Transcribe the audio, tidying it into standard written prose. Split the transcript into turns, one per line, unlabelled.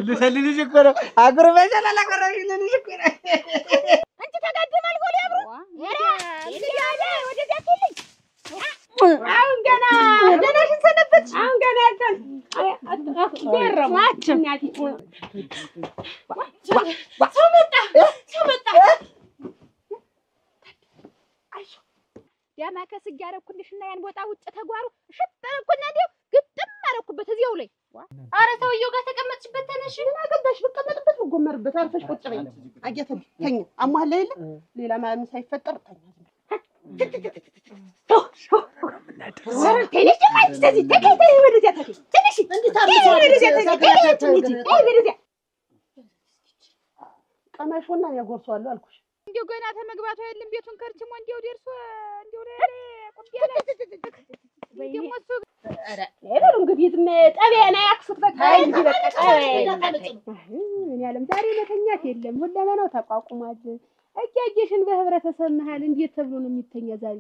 ልሰልልሽ እኮ ነው። አጉርበሻል አላጎረብሽ ልልሽ እኮ ነው።
አንቺ ተጋድማል ጎል ያብሩ ወደዚያ ትልኝ። አሁን ገና ደህናሽን ሰነበትሽ? አሁን ገና ያልተን ገረማችን ሰው መጣ፣ ሰው መጣ። ዳማ ከስግ ያደረኩልሽና ያን ቦታ ውጭ ተጓሩ ሽጥ አደረኩና እንዲያው ግጥም አደረኩበት እዚያው ላይ።
አረ ሰውየው ጋር ተቀመጥሽበት ተነሽ።
ምን አገባሽ? ብቀመጥበት ብጎመርበት አርፈሽ ቁጭ በይ። አጌተን ተኛ። አሟል የለ ሌላ ማንም ሳይፈጠር ተኛ።
ተነሽ ደግሞ አንቺ ተዚህ ተከይ ተይ፣ ወደዚያ ተከይ፣ ተነሽ ወደዚያ ተከይ፣ ተይ ወደዚያ።
ቀመሾና እኔ አጎርሰዋለሁ አልኩሽ።
እንዲያው ገና ተመግባቱ አይደለም ቤቱን ከርችሞ እንዲያው ደርሶ እንዲያው ላይ ቁቢያ ላይ ደግሞ እሱ በሉ እንግዲህ ዝም ጠቢያን አያክሱት። በቃ እንጂ በቃ እኔ ዓለም ዛሬ መተኛት የለም፣ ሁለመናው ተቋቁሟል። እያየሽን በህብረተሰብ መሀል እንዴት ተብሎ ነው የሚተኛ ዛሬ?